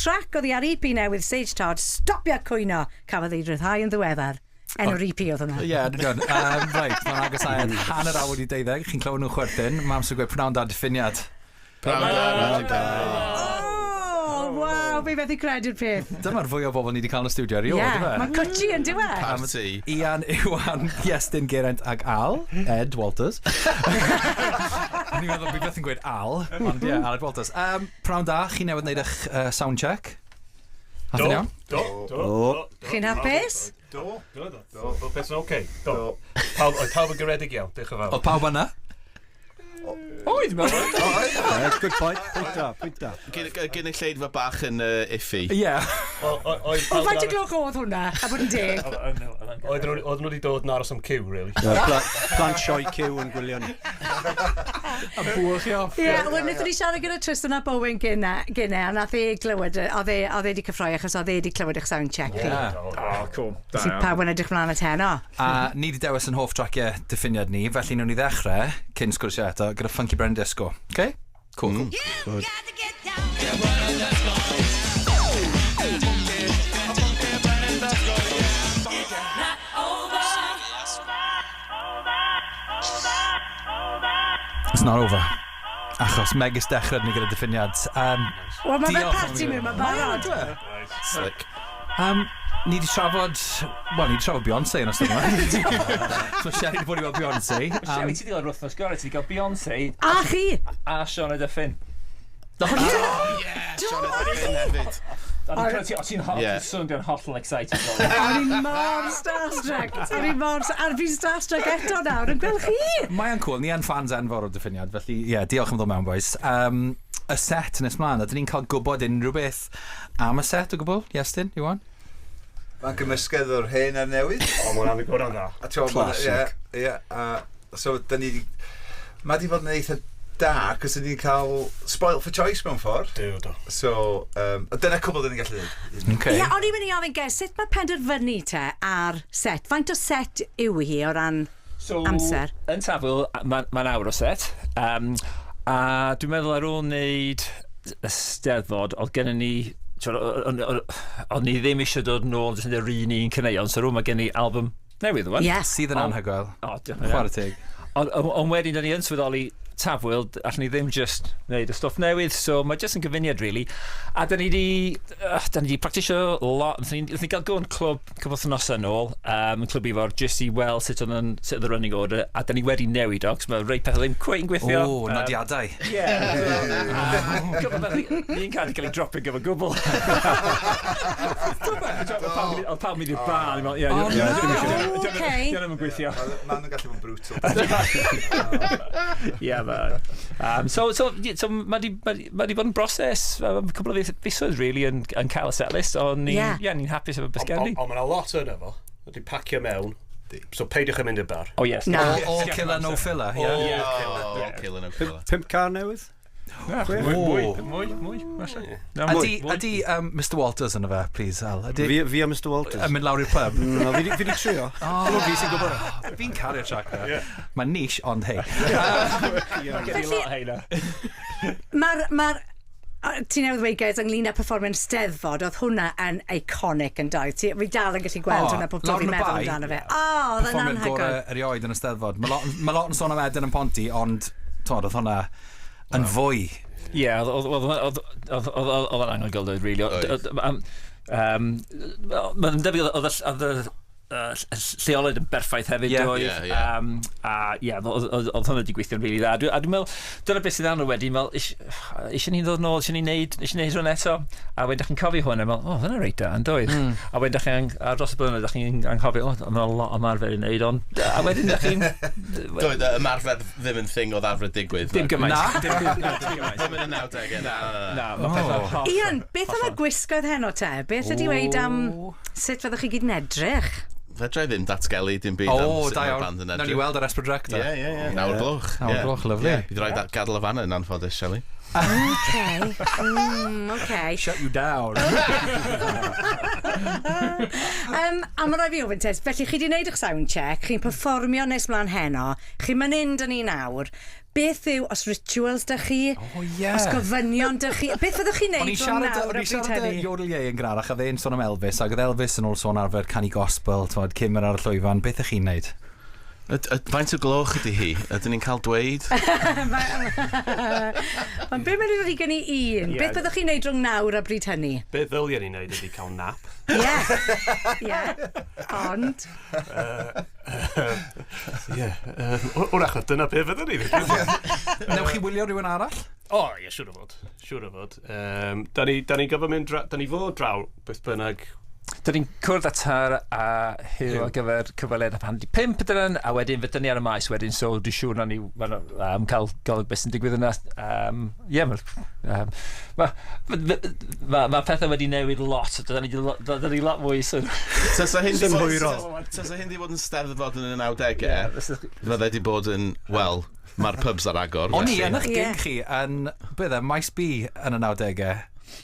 trac oddi ar EP newydd Sage Tod, Stopia Cwyno, cafodd ei ryddhau yn ddiweddar. Enw'r EP oedd hwnna. Ie, yn union. Reit, mae'n agos at 11:30. Chi'n clywed nhw'n chwerthin. Mae amser gweud pnawn da diffiniad. Pnawn da, pnawn da. O, waw, fi methu credu'r peth. Dyma'r fwy o bobl ni wedi cael yn y studio erioed, Ie, ife? mae'n cwtshi yn dyw e? Party. Ian, Iwan, Iestyn, Geraint ac Al, Ed Walters. O'n i'n meddwl fi byth yn gweud Al, ond ie, Aled Walters. Pnawn da, chi newydd wneud eich sound check. Ath yn iawn? Do, do, do. Chi'n hapus? Do, do, do, do. Bob peth yn oce. Do. Pawb, oedd pawb yn garedig iawn, diolch yn fawr. Oedd pawb yna? Oedd, mewn. Yeah, good point. Pwynt da, pwynt da. Gynulleidfa bach yn iffy. Ie. Oedd Wel, faint o gloch oedd hwnna, a bod yn deg? Oedden nhw wedi dod yn aros am cyw, really. Plant sioe cyw yn gwylio ni. A bwch chi off. Ie, wel, wnaethon ni siarad gyda Tristan a Bowen gynne, gynne, a nath e glywed, oedd e, oedd e wedi cyffroi achos oedd e wedi clywed eich sound check chi. Yeah. Oh, cool. Da Felly iawn. pawb yn edrych mlaen at heno. A ni wedi dewis yn hoff traciau diffiniad ni, felly wnawn ni ddechrau, cyn sgwrsio eto, gyda Funky Brennan Disco. Okay? Cool. Good. It's not over. Achos megis dechrau ni gyda diffiniad. Wel, mae fel Diolch. party mewn, mae'n barod. Slick. Ni wedi trafod... Wel, ni wedi trafod Beyoncé yn ystod yma. So Sherry wedi bod i weld Beyoncé. Sherry, ti wedi cael wythnos gorau, ti wedi cael Beyoncé A chi! a Sioned a Finn. Oh, Yeah, Sioned a Finn hefyd. O'n i'n ti'n hot, swnio'n hollol excited. O'n i mor starstruck. O'n i mor... A fi'n starstruck eto nawr yn gweld chi. Mae o'n cool, ni yn fans enfawr o'r diffiniad, felly ie, yeah, diolch am ddod mewn, boys. Y set nes mlaen, ydyn ni'n cael gwybod unrhyw beth am y set o gwbl? Iestyn, Iwan? Mae'n gymysgedd o'r hen a'r newydd. O, mae'n anhygoel dda. A ti'n gwbod, Classic. Ie, a so dyn ni... Mae di fod yn eitha da, cos dyn ni'n cael spoilt for choice mewn ffordd. Do, do. So, a dyna cwbl dyn ni'n gallu dweud. Okay. Ie, o'n i'n mynd i ofyn, Ger, sut mae penderfynu te ar set? Faint o set yw hi o ran So, amser? Yn Tafwyl, mae'n ma awr o set. A dwi'n meddwl ar ôl wneud y Steddfod, oedd gennym ni... O'n ni ddim eisiau dod nôl jyst yn yr un un caneuon, so rŵan mae gen i album newydd rŵan. Yes. Sydd yn anhygoel. O, diolch yn fawr. Chwarae teg. Ond wedyn, da ni yn swyddoli Tafwyl, allwn ni ddim just wneud y stwff newydd, so mae jyst yn gyfuniad, really. A da ni di practisio lot, wnaethon ni gael go yn clwb cwpl wythnosau nôl, yn Clwb Ifor, jyst i weld sut oedd yn, sut oedd y running order, a da ni wedi newid o, cos mae rei pethau ddim cweit yn gweithio. O, nodiadau. Ie. Cwpl o bethau, un cân 'di cael ei dropio gyfer gwbl. Oedd pawb mynd i'r bar, ni'n meddwl, ie, O, ie, na. dim eisiau- Ocê. Dio'm yn gweithio. Maen nhw'n gallu bod yn brutal. Ie, ma. So, so mae di, ma di, ma di bod yn broses, cwpl o fisoedd, really, yn cael y setlist, ond ni'n yeah, ni'n hapus efo beth gen ni. Ond mae'n lot yna fo. Wedi pacio mewn. So peidiwch yn mynd i'r bar. Oh, yes. Na. All killer, no filler, yeah. Oh, killer no filler. Pump cân newydd? Mwy, mwy, mwy, mwy, falle. Na, mwy, Ydy, mwy. ydy Mr Walters yna fe, please, Al? Ydy Fi a Mr Walters. yn mynd lawr i'r pub? No, fi di trio. Oh, fi sy'n gwybod. Fi'n caru'r track na. Mae'n niche, ond hey. Gen i lot o heina. Mae'r... Ti newydd ddweud, guys, ynglyn â perfformio'n Steddfod, oedd hwnna yn iconic yn doedd. Fi dal yn gallu gweld O, hwnna pob tro lawr fi'n yn y meddwl bae. amdano fe. O, oedd yn Perfformiad anhygoel. gorau erioed yn y Steddfod. Ma lot yn sôn am Eden yn Ponty, ond tod, oedd hwnna yn fwy. Ie, oedd yn anhygoel, dweud, really. Oedd. Mae'n debyg oedd y lleoliad yn berffaith hefyd, doedd. Ie, ie. A ie, oedd hwnna wedi gweithio'n rili dda. A dwi'n meddwl, dyna beth sydd arno wedyn, fel, eisiau ni ddod nôl, eisiau neud hwn eto. A wedyn dach chi'n cofio hwn, a meddwl, o, hwnna reit da, yn doedd. A wedyn dach chi'n, a dros y blynyddoedd, dach chi'n anghofio, o, mae'n lot o ymarfer i wneud, ond, a wedyn dach chi'n... Doedd y ymarfer ddim yn thing oedd arfer digwydd. Dim gymaint. Na. Dim, na, dim gymaint. Ddim yn y 90au. Na. Na, mae pethau holl. Ian, beth am y gwisgoedd heno te? Beth ydi weud am sut fyddwch chi gyd yn edrych? Fedra i ddim datgelu dim byd O, am sut da mae'r iawn. band yn Nawn ni edrych. weld ar S4C. Ie. 9 o'r gloch. 9 o'r gloch, lovely. Ie, bydd rhaid gadael y fan yn anffodus, Shelley. Okay. Okay. Shut you down. A mae rhaid fi ofyn te, felly chi 'di wneud eich sound check, chi'n perfformio nes mlaen heno, chi'n mynd yn dyn ni nawr. Beth yw, os rituals da chi? O, ie. Os gofynion da chi? Beth fyddwch chi'n O'n neud i'n rhwng siarad, nawr o'n a i'n bryd siarad â hynny? Yodel Yei yn gynharach, a dde'n sôn am Elvis, ac oedd Elvis yn ôl sôn arfer canu gospel, t'mod, cyn mynd ar y llwyfan. Beth ych chi'n neud? Faint o gloch ydy hi? Ydyn ni'n cael dweud? Mae'n 0:25. Ie. Beth fyddwch chi'n neud rhwng nawr a bryd hynny? Be ddylien ni wneud ydy cael nap. Ie. Ie. Ond, Ie. Wrach na dyna be fyddwn ni. Newch chi wylio rhywun arall? O, ie, siŵr o fod. Siŵr o fod. Da ni, da ni gyfo mynd, da ni fod draw, beth bynnag. Dyn ni'n cwrdd â Tar a Huw ar gyfer cyfweliad am 4:30 dyn, a wedyn fydden ni ar y maes wedyn, so dwi'n siŵr na ni cael golwg beth sy'n digwydd yna. Ie, ma pethau wedi newid lot, dyn ni, dyn ni lot mwy so... Tasa hyn 'di bod- Synhwyrol. Tasa hyn 'di bod yn steddfod yn y 90au, fydde di bod yn, wel, mae'r pubs ar agor. O'n i felly. yn eich gig Ie. chi yn, beth e, Maes B yn y 90au.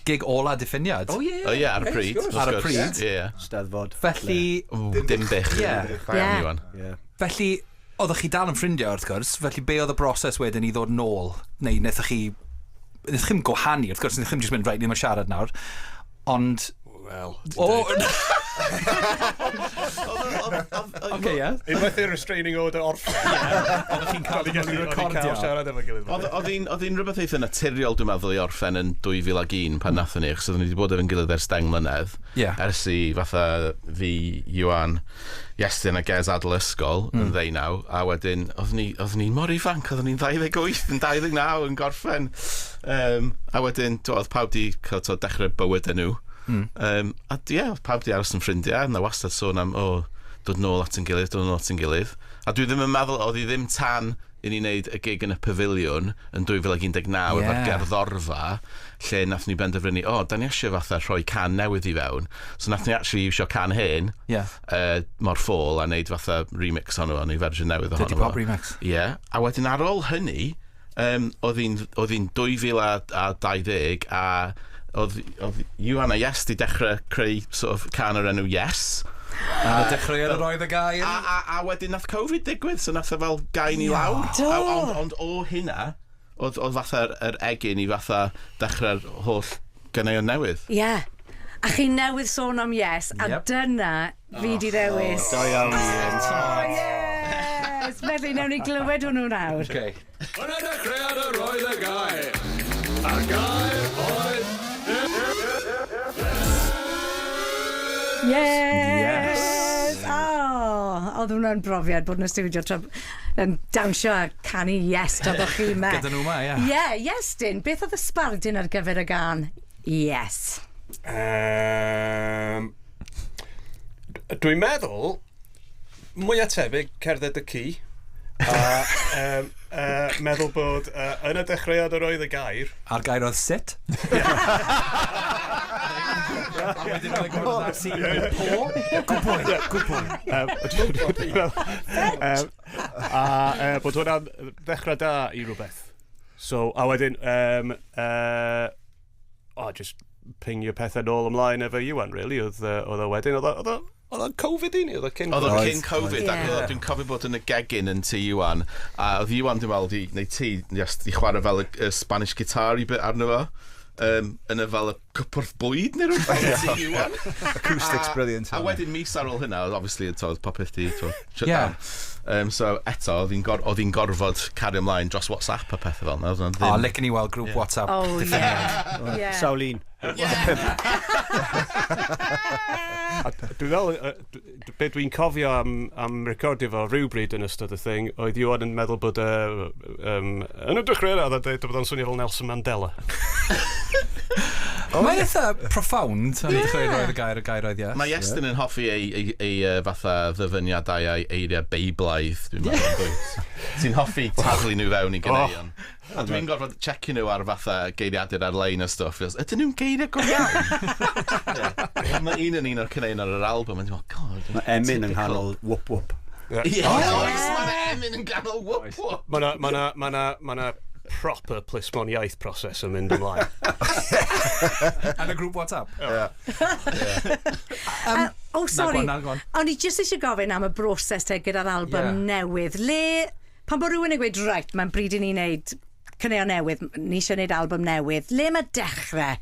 Gig ola diffiniad. O ie. O ie, ar y pryd. wrth Ar y gwrs. pryd. Ie. Steddfod. Felly, Ww, Dinbych. Ie. Da iawn, Ie. Iwan. Ie. felly, oeddech chi dal yn ffrindiau wrth gwrs, felly be oedd y broses wedyn i ddod nôl? Neu wnaethoch chi... Wnaethoch chi'm gwahanu, wrth gwrs, wnaethoch chi'm jyst mynd, reit, ni ddim yn siarad nawr. Ond... Wel, O! Oce, ie. Unwaith i'r restraining order orffen. Oeddech chi'n cael O'n i'n ei recordio. cael siarad efo gilydd. Oedd hi'n rhywbeth eitha naturiol, dwi'n meddwl, i orffen yn 2001 pan nathon ni, achos oedden ni wedi bod efo'n gilydd ers 10 mlynedd. Ie. Ers i fatha fi, Iwan, Iestyn a Gez adael ysgol yn 19, a wedyn oedden ni mor ifanc, oedden ni'n 28, yn 29, yn gorffen. A wedyn, oedd pawb di cael dechrau bywyd nhw. A ie, oedd pawb di aros yn ffrindiau, a na wastad sôn am, o, dod nôl at yn gilydd, dod nôl at yn gilydd. A dwi ddim yn meddwl, oedd hi ddim tan i ni wneud y gig yn y Pafiliwn yn 2019 Ie. efo'r gerddorfa, lle nath ni benderfynu, o, da ni eisiau fatha rhoi can newydd i fewn. So nath ni actually iwsio can hen, Ie. mor ffôl, a wneud fatha remix ohono fo, neu fersiwn newydd ohono Dirty fo. Pop remix. Ie, yeah. A wedyn ar ôl hynny, oedd hi'n 2020 a oedd Iwan a Yes di dechrau creu sort of can o'r enw Yes. A dechreuodd yr oedd y gair. A wedyn nath Covid digwydd, so nath o fel gau ni lawr. Do. Ond o hynna, oedd fatha'r yr egin i fatha dechrau'r holl ganeuon newydd. Ie. A chi newydd sôn am Yes, a Yep. dyna fi di ddewis. Da iawn, Ian. Oh, yes! Felly, newn ni glywed hwnnw nawr. Okay. Yn y dechreuad yr oedd y gair. A'r gair oedd... Yes! Oh, oedd hwnna'n brofiad bod yn y studio tra yn dawnsio a canu Yes tra bod chi me. Gyda nhw yma, ie. Ie, yes, dyn. Beth oedd y sbardun ar gyfer y gan? Yes. Dwi'n meddwl, mwyaf tebyg, cerdded y ci. A meddwl bod yn y dechreuad yr oedd y gair. A'r gair oedd sit. A wedyn oedd y gwrdd ar si. Po. Good boy, good boy. A bod hwnna'n ddechrau da i rhywbeth. So, a wedyn, oh, just pingio pethau nôl ymlaen efo Iwan, really, oedd o wedyn. Oedd o'n Covid i ni, oedd o cyn Oedd o Covid. cyn Covid, ac Ie. dwi'n cofio bod yn y gegin yn tŷ Iwan, a oedd Iwan, dwi'n meddwl, di, neu ti, yes, di chwarae fel y Spanish guitar i bit arno fo, yn y fel y cwpwrdd bwyd neu rhywbeth yn tŷ Iwan. Acoustics brilliant. A wedyn mis ar ôl hynna, oedd obviously, oedd popeth di, shut Ie. down. So eto, oedd hi'n gorfod cario ymlaen dros WhatsApp a pethau fel yna. Oedd hwnna'n O, ddim. licen i weld grŵp WhatsApp. Oh, yeah. Yeah. Sawl un. A dwi'n meddwl, be dwi'n cofio am recordio fo rhywbryd yn ystod y thing, oedd Iwan yn meddwl bod yn y dechrau oedd o'n dweud bod o'n swnio fel Nelson Mandela. Mae'n eitha profound yn y dechrau roedd y gair oedd yes. Mae Iestyn yn hoffi ei fatha ddyfyniadau a'i eiriau beiblaidd, dwi'n meddwl, yn dwyt? Ti'n hoffi taflu nhw fewn i ganeuon. A dwi'n gorfod checio nhw ar fatha geiriadur ar-lein a stwff. Ydyn nhw'n geiriau go iawn? Ie. Mae un yn un o'r caneuon ar yr album, a dwi'n meddwl, God. Mae emyn yng nghanol whoop whoop. Ie, oes, mae'n emyn yn ganol whoop whoop. Mae na, ma na, ma na, ma na proper plismon iaith proses yn mynd ymlaen. Yn y grŵp WhatsApp. Oh, sorry. Na, go on, na, go on. O'n i jyst eisiau gofyn am y broses te gyda'r album newydd. Le, pan bod rhywun yn gweud, right, mae'n bryd i ni wneud caneuon newydd, ni eisiau wneud album newydd, le mae dechrau?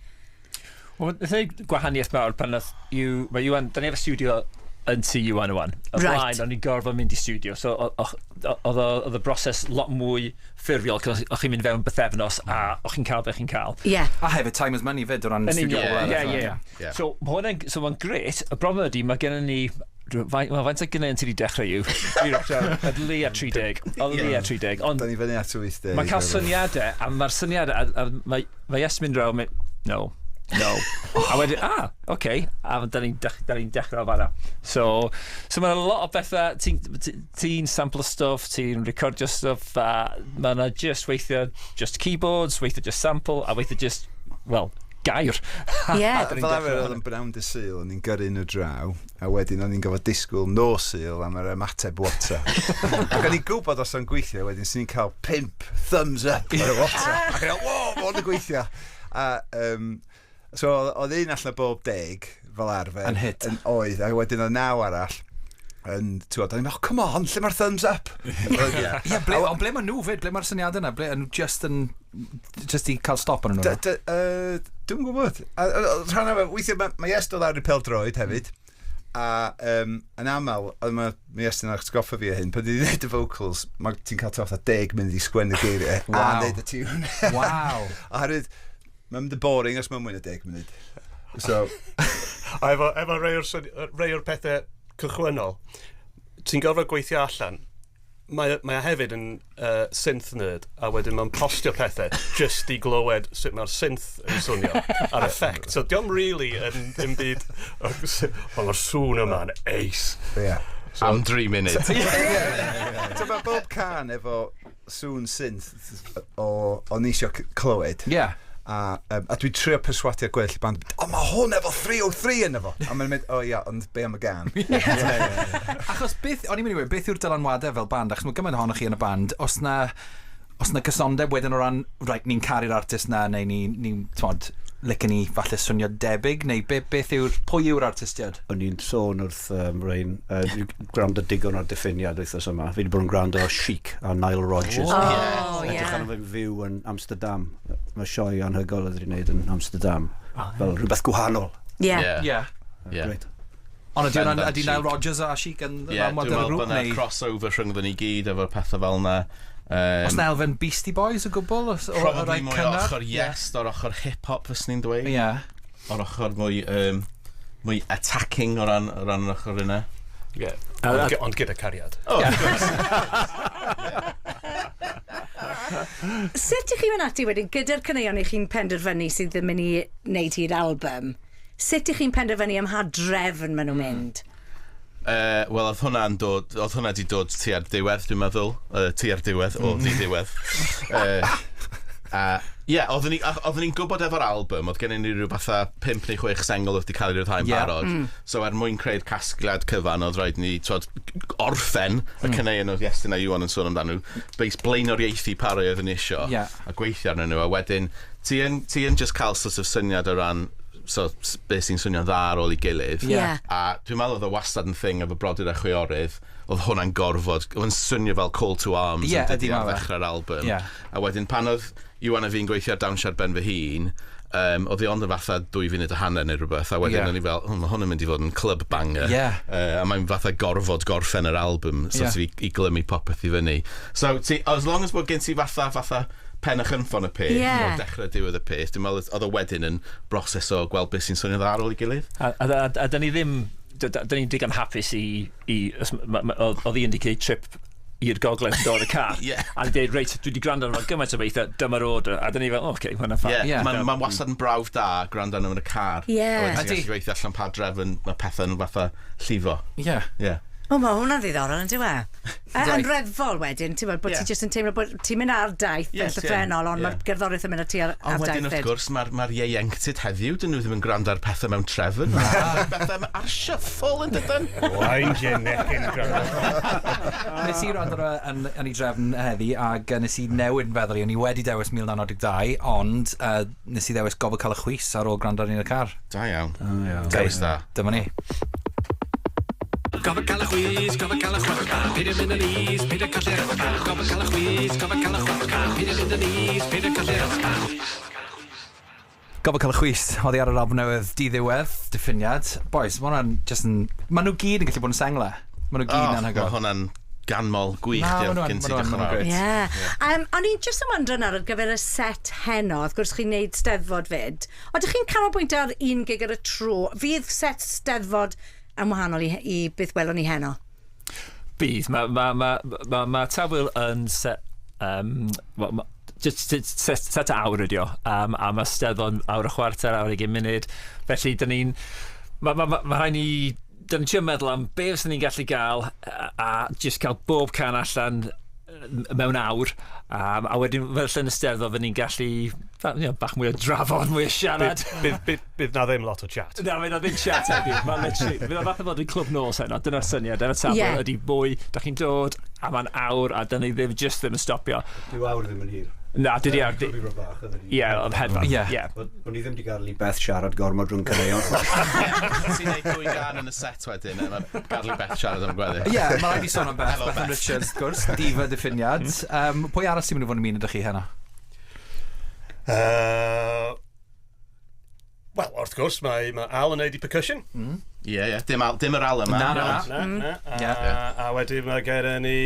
Wel, nath e gwahaniaeth mawr pan nath yw, mae Iwan, da ni efo studio yn tŷ Iwan wan. O blaen, o'n i'n gorfod mynd i studio, so oedd y broses lot mwy ffurfiol, cos o'ch chi'n mynd fewn bythefnos a o'ch chi'n cael beth chi'n cael. A hefyd, time is money fyd o ran Yn studio. union, pobl ie, eraill, ie, ie. So, ma' hwnna'n, so mae'n gret. Y broblem ydy, mae gennym ni, wel, faint o gynnig ti wedi dechrau yw? Dwi'n rocio, Oedd leia 30. Oedd leia 30. Ond Da ni fyny at 80. mae'n cael syniadau, a mae'r syniadau, a mae Iestyn mynd draw, mynd, no, no. A wedyn, ah, oce, okay. A da ni'n da ni dechrau o fanna. So mae'n lot o bethau, ti'n ti sample stuff, ti'n recordio stuff, a mae yna just weithio just keyboards, weithio just sample, a weithio just, well, gair. A da ni'n Fel arfer dechrau oedd yn bnawn dy Sul, o'n i'n gyrru nhw draw, a wedyn o'n i'n gofod disgwyl nos Sul am yr ymateb WhatsApp. Ac o'n i'n gwybod os o'n gweithio, wedyn sy'n ni'n cael pimp thumbs up ar y WhatsApp. Ac o'n i'n wow, mae hwn yn gweithio. A, so oedd un allan o bob 10, fel arfer. Yn hit. Yn oedd, a wedyn oedd naw arall. Yn, ti'n gwbod, o'n i'n meddwl, come on, lle mae'r thumbs up? Ie. Ie, ble, ond ble maen nhw fyd? Ble mae'r syniadau yna? Ble, yn just yn, just i cael stop arnyn nhw? Dwi'm yn gwybod. A rhan o, weithiau mae Iest o lawr i pêl-droed hefyd. A yn aml, oedd mae Iestyn yn atgoffa fi o hyn, pan dwi'n gwneud y vocals, mae ti'n cael fatha 10 munud i sgwennu geiriau a wneud y tune. Oherwydd, mae'n mynd yn boring os mae'n mwy na 10 munud. So, A efo rhai o'r pethau cychwynnol, ti'n gorfod gweithio allan. Mae o hefyd yn synth nerd, a wedyn mae'n postio pethau just i glywed sut mae'r synth yn swnio, a'r effect. So dio'm really yn ddim byd, ond mae'r sŵn yma'n ace. Am 3 munud. So mae bob can efo sŵn synth o ni isio clywed. A dwi'n trio perswadio gweddill y band, o, mae hwn efo 303 yn efo. A mae'n mynd, o ia, ond be am y gan? Achos beth, o'n i'n mynd i weud, beth yw'r dylanwadau fel band? Achos mae gymaint ohonoch chi yn y band, os na cysondeb wedyn o ran, right, ni'n caru'r artist na, neu ni'n, ni, t'mod, licen ni falle swnio debyg, neu beth yw'r, pwy yw'r artistiad? O'n i'n sôn wrth Rain, dwi'n gwrando digon o'r diffiniad wythnos yma. Fi wedi bod yn gwrando o Chic a Nile Rodgers. Oh, Edrych ie. arno fe'n fyw yn Amsterdam. Mae sioe anhygoel oedd wedi wneud yn Amsterdam. Fel rhywbeth gwahanol. Yeah. Great. Ond ydy, Bendant ydy Nile Chic. Rodgers a Chic yn Ie, yeah, dwi'n dylanwadau meddwl grŵp, bod yna neu? crossover rhyngddyn ni gyd efo pethau fel yna. Oes na elfen Beastie Boys o gwbl? O Probably rai mwy o cynnar? ochr Yes, o'r ochr hip-hop fyswn ni'n dweud. O'r ochr mwy attacking o ran yr ochr yna. Yeah. Ond gyda cariad. Oh, of course. Sut ych chi'n mynd ati wedyn gyda'r caneuon i chi'n penderfynu sydd ddim yn mynd i wneud hi'r album? Sut ych chi'n penderfynu ym mha drefn maen nhw'n mynd? Wel, oedd hwnna di dod tua'r diwedd, dwi'n meddwl. Tua'r diwedd, o, di diwedd. A, ie, oeddwn ni'n gwybod efo'r album, oedd gennym ni rhyw fatha 5 neu 6 sengl oedd wedi cael ei ryddhau'n barod. So er mwyn creu'r casgliad cyfan, oedd rhaid ni, twod, orffen y caneuon oedd Iestyn a Iwan yn sôn amdano, beis blaenoriaethu pa rai oedden ni isio, a gweithio arnyn nhw, a wedyn, ti yn just cael sort of syniad o ran so, beth sy'n swnio'n dda ar ôl i gilydd. A dwi'n meddwl oedd o wastad yn thing efo brodyr a chwiorydd, oedd hwnna'n gorfod, oedd yn swnio fel call to arms Ie, yn ydi dydi ar ma fe. ddechrau'r album. Ie. A wedyn pan oedd Iwan a fi'n gweithio ar dawnsio ar ben fy hun, oedd hi ond yn fatha 2 funud a hanner neu rhywbeth, a wedyn o'n i fel, oh, mae hwn yn mynd i fod yn club banger. A mae'n fatha gorfod gorffen yr album, sort of i glymu popeth i fyny. So, ti, as long as bod gen ti fatha pen a chynffon y peth, o dechrau diwedd y peth, dwi'n meddwl oedd o wedyn yn broses o gweld beth sy'n swnio dda ar ôl i gilydd. A da ni ddim, da ni'n digon hapus i os oedd Ian wedi cael trip i'r gogledd yn dod y car. A dweud, reit, dwi wedi gwrando arno fo gymaint o weithiau, dyma'r order. A da ni fel, oce, okay, hwnna'n fine. Yeah, Mae'n ma wastad yn brawf da gwrando arno yn y car. A wedyn ti'n Ydi. gallu gweithio allan pa drefn mae pethau'n fatha llifo. Ie. O, mae hwnna'n ddiddorol, yn dyw e? Yn reddfol wedyn, ti'n bod, bod ti jyst yn teimlo bod ti'n mynd ar daith yn llythrennol, ond mae'r gerddoriaeth yn mynd â ti ar Ond daith wedyn, wrth fyd. gwrs, mae'r ieuenctid heddiw, dyn nhw ddim yn gwrando ar pethau mewn trefn. Mae pethau ar shuffle yn dydyn. Wind your neck in, gwrando. Nes i wrando ar yn ei drefn heddi ac nes i newid yn feddwl i, o'n i wedi dewis 1992, ond nes i ddewis Gofal Cael y Chwys ar ôl gwrando ar un y car. Da iawn. Dewis da. Dyma ni. Gofal cael y chwys, gofal cael y chwalfa. Paid â mynd yn is, paid â colli'r ysfa. Gofal cael y chwys, gofal cael y chwalfa. Paid â mynd yn is, paid â colli'r ysfa. Gofal Cael y Chwys, oddi ar yr album newydd Diddiwedd, Diffiniad. Boys, mae hwnna'n just yn... Maen nhw gyd yn gallu bod yn sengle. Maen nhw gyd yn Oh, mae anhygoel. hwnna'n ganmol gwych. Na, Diolch ma' nhw yn- gen ti, ma' nhw yn- diolch yn ma' nhw'n fawr. grêt. Ie. O'n i'n just yn wondro nawr ar gyfer y set heno, wrth gwrs chi'n neud steddfod fyd. Ond ydych chi'n canolbwyntio ar un gig ar y tro? Fydd set steddfod yn wahanol i beth welwn ni heno? Bydd. Mae Tafwyl yn set... Just set awr ydi o. A mae steddfod awr a chwarter, awr 20 munud. Felly, dyn ni'n... Mae rhaid ni... Dyn ni'n trio meddwl am be fyswn ni'n gallu gael a just cael bob can allan mewn awr. A wedyn, fel yn y steddfod, fydden ni'n gallu bach mwy o drafod, mwy o siarad. Bydd na ddim lot o chat. Na, fydd na ddim chat heddiw. Mae'n literally, fydd o fath o fod yn clwb nos heno, dyna'r syniad. Efo Tafwyl ydy mwy, da chi'n dod, a mae'n awr, a dyn ni ddim, just ddim yn stopio. Dyw awr ddim yn hir. Na, dydy awr. Probably rhywbeth bach, ydyn ni. Ie, oedd hedfan. Ie. Ie. O'n i ddim wedi gadael i Beth siarad gormod rhwng caneuon. Ti'n neud dwy gan yn y set wedyn, a mae gadael i Beth siarad am y gweddill. Ie, mae rhaid i sôn am Beth, Hello, Bethan Beth. Richards, wrth gwrs, diva Diffiniad. Pwy arall sy'n mynd i fod yn ymuno â chi heno? Wel, wrth gwrs, mae Al yn neud i percussion. Ie. Dim yr Al yma. Na, na, ond- na. Na, na. Ie. A wedyn mae gen ni...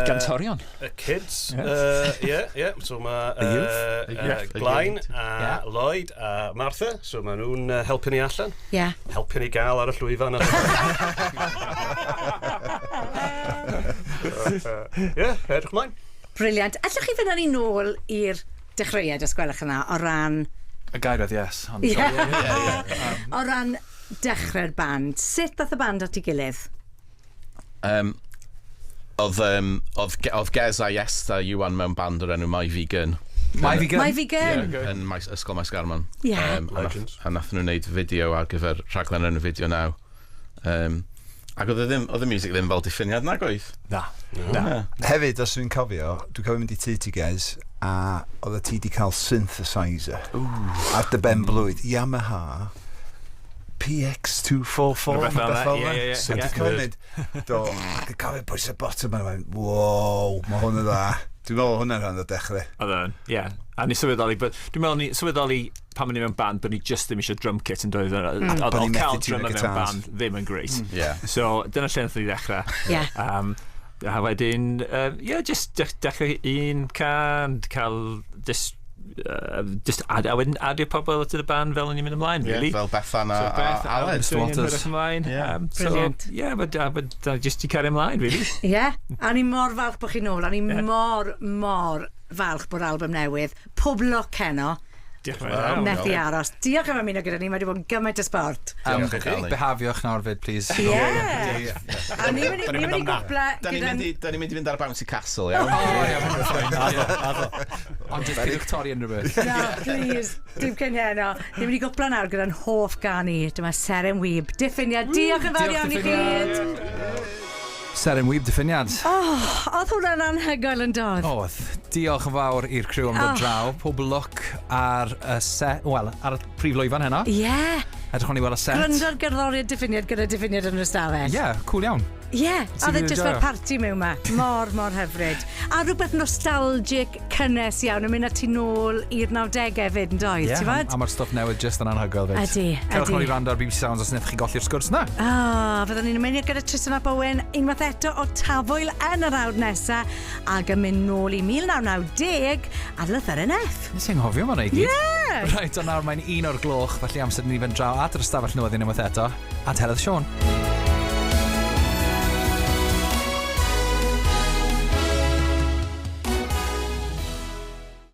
Gantorion. Y kids. Ie, ie. So mae The youth. The youth. Glain a Ie. Lloyd a Martha. So maen nhw'n helpu ni allan. Ie. Helpu ni gael ar y llwyfan. Ie, edrych ymlaen. Brilliant. Allwch chi fynd â ni nôl i'r dechreuad, os gwelwch yna, o ran... Y gair oedd yes. Ond, Ie. O ran dechrau'r band. Sut ddath y band at ei gilydd? Oedd Gez a Iest a Iwan mewn band o'r enw My Vegan. My Vegan. My Vegan. Yn Ysgol Maes Garmon. Ie. Legends. A nath nhw wneud fideo ar gyfer rhaglen enw Fideo Now. Ac oedd y music ddim fel Diffiniad nag oedd? Na. Na. Hefyd, os dwi'n cofio, dwi'n cofio mynd i tŷ ti Gez, a oedd ti di cael synthesizer ar dy ben blwydd, Yamaha PX244, Rhywbeth fel rhywbeth 'na, fel 'na. ie. So dwi'n cofio mynd, do, ac yn cofio pwys y bottom yna, mae'n, wow, mae hwn yn dda. Dwi'n meddwl hwnna'n rhan o dechrau. Oedd o'n, ie. A ni sylweddoli, but dwi'n meddwl ni sylweddoli pan o'n i mewn band, bod ni just ddim eisiau drum kit yn dod. Oedd Bod ni'n methu cael tiwnio drummer mewn guitars. band ddim yn great. Ie. So dyna lle nathon ni ddechrau. Ie. A wedyn, ie, just dechrau un can, cael just, just a wedyn adio pobl at y band fel o'n i'n mynd ymlaen, Ie, really. fel Bethan a, So Beth, a Aled. Mr. Walters. Walters. Ymlaen. Ie. So, Brilliant. yeah, but just i cario ymlaen, really. Ie. A ni mor falch bod chi nôl. A ni mor, mor falch bod album newydd. Pob lwc heno. Diolch yn fawr. Methu aros. Diolch am ymuno gyda ni. Mae wedi bod yn gymaint o sport. Diolch i chi. Behafiwch nawr fyd, please. Ie. A ni'n mynd i gwpla Da ni'n gyda'n... mynd i fynd ar Bouncy Castle, iawn? O, ie, ma' hwnna'n fine. Ond just peidiwch torri unrhyw beth. No, please. Dim cyn heno. Ni'n mynd i gwpla nawr gyda'n hoff gan i. Dyma Seren Wib. Diffiniad. Diolch yn fawr Diolch, iawn i chi. Diffiniad. Seren Wib, Diffiniad. Oh, oedd hwnna'n anhygoel yn doedd? Oedd. Diolch yn fawr i'r criw am ddod draw. Pob lwc ar y set, wel, ar y prif lwyfan heno. Ie. Edrych o'n i weld y set. Gwrando'r gerddoriaeth Diffiniad gyda Diffiniad yn yr ystafell. Ie, yeah, cool iawn. Ie, Ti'n oedd e mynd i jyst fel joio? parti mewn ma. Mor, mor hyfryd. A rhywbeth nostalgic, cynnes iawn, yn mynd â ti nôl i'r 90au fyd, yn doedd, Ie, ti'n fod? a mae'r stwff newydd just yn anhygoel fyd. Ydi, Cerwch ydi. nôl i wrando ar BBC Sounds os wnaethoch chi golli'r sgwrs na. Ah, fyddwn ni'n ymuno gyda Tristan ap Owen unwaith eto o Tafwyl yn yr awr nesaf ac yn mynd nôl i 1990 ar lythyren F. Nes i anghofio ma' hwnna i gyd. Ie! Reit, ond nawr mae'n 1:00, felly amser i ni fynd draw at yr ystafell newyddion unwaith eto, at Heledd Siôn.